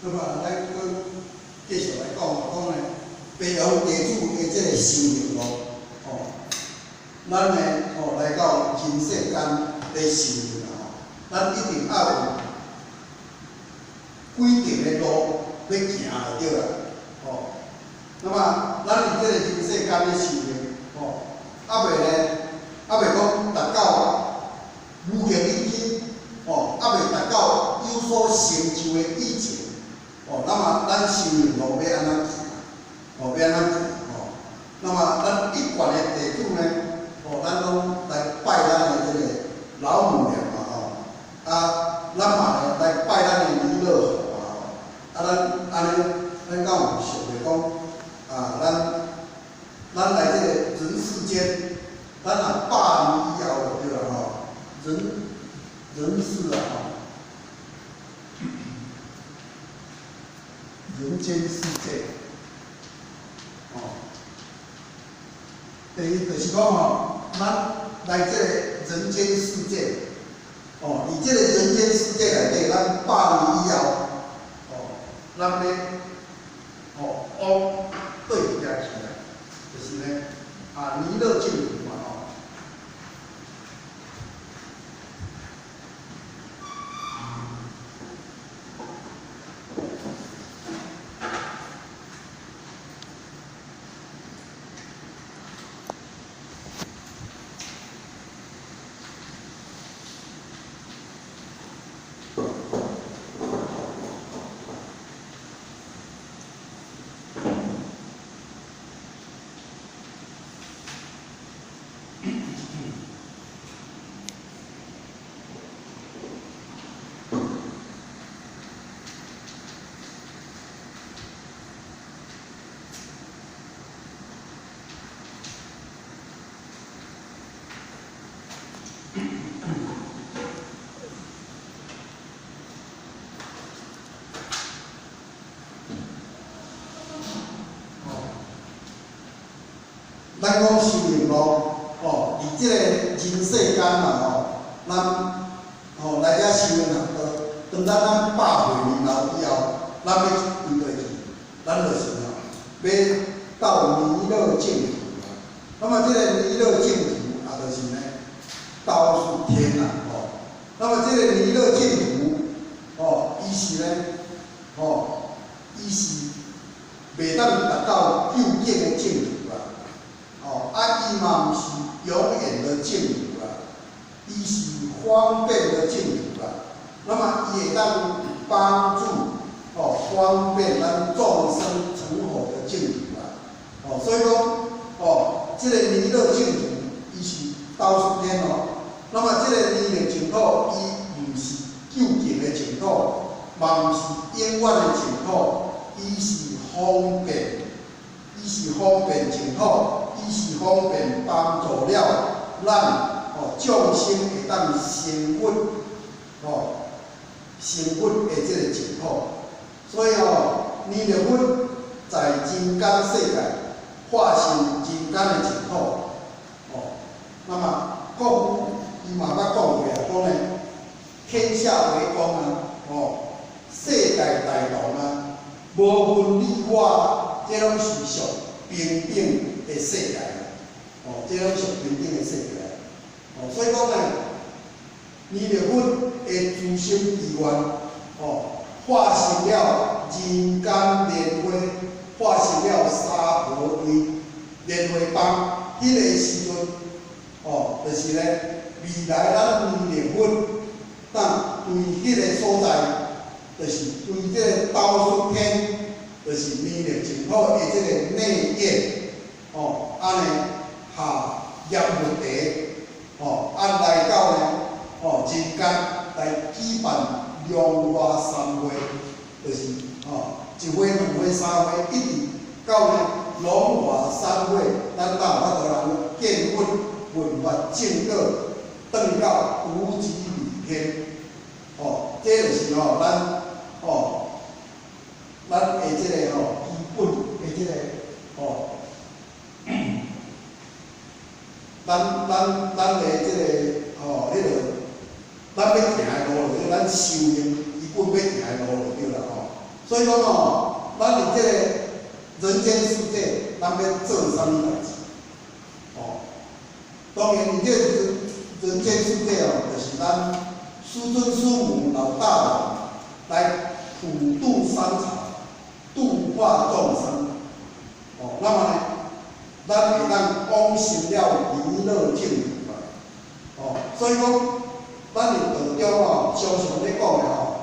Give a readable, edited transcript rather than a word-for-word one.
那麼咱閣繼續來講，講呢，白羊地主的這个修行路，吼，咱呢，吼來到人世間咧修行啊，吼，咱一定愛有規定的路欲行就對啦，吼。那麼咱佇這个人世間咧修行，吼，猶未呢，猶未講達到無極理去，吼，猶未達到有所成就的以前，吼，那麼咱修行路欲按怎行？吼，欲按怎行？吼，那麼咱一貫的弟子呢，吼，咱攏來拜咱的這个老母娘嘛，吼，啊，咱嘛來拜咱的彌勒佛嘛，吼，啊，咱按呢，咱敢有想著講，啊，咱來這个人世間，咱若百年以後就對啦，吼，人世啊，吼，人間世界，吼，第一就是講吼，咱來這個人間世界，哦，佇這個人間世界內底，咱百年以後，哦，咱欲，哦，往對邊去啊，就是呢，啊，彌勒淨土嘛，吼。吼，咱講修行路，吼，佇這個人世間嘛，吼，咱吼來遮修行啊，當咱百歲年老以後，咱欲歸佗去？咱就是吼，欲到彌勒淨土啊。那麼這个彌勒淨土啊，就是呢，兜率天啊，吼。那麼這個彌勒淨土，吼，伊是呢，吼，伊是袂當達到究竟的淨土啦，吼，啊，伊嘛毋是永遠的淨土啦，伊是方便的淨土啦。那麼伊會當幫助，吼，方便咱眾生成佛的淨土啦，吼，所以講，吼，這個彌勒淨土，伊是兜率天哦。那麼這個彌勒淨土，伊毋是究竟的淨土，嘛毋是永遠的淨土，伊是方便，伊是方便淨土，伊是方便幫助了咱吼眾生會當成佛，吼成佛的這個淨土。所以吼，彌勒佛在人間世界化身人間的淨土，吼，那麼國父伊嘛捌講過啊，講呢，天下為公啊，吼，世界大同啊，無分你我，這攏是屬平等的世界啊，吼，這攏屬平等的世界，吼，所以講呢，彌勒佛的慈心祈願，吼，化成了人間蓮花，化成了沙婆位蓮花邦，彼個時陣，吼，就是咧，未來咱彌勒佛當對彼個所在，就是對這个兜率天，就是彌勒淨土的這个內院，吼，按呢下閻蜜地，吼，啊來到呢，吼人間來舉辦龍華三會，就是吼一會、兩會、三會，一直到呢龍華三會，咱才有法度人見佛聞法證果，轉到無極理天，吼，這就是吼咱吼咱的這个吼基本的這个吼，咱的這个吼，彼个咱欲行的路，就咱修行基本欲行的路就對啦吼。所以講吼，咱佇這个人間世界，咱欲做啥物代誌？哦，當然，佇這個人間世界哦，就是咱師尊師母老大人來普度三朝，度化眾生。哦，那麼呢，咱會當往生了極樂淨土。哦，所以講，咱佇道中吼，常常咧講的吼，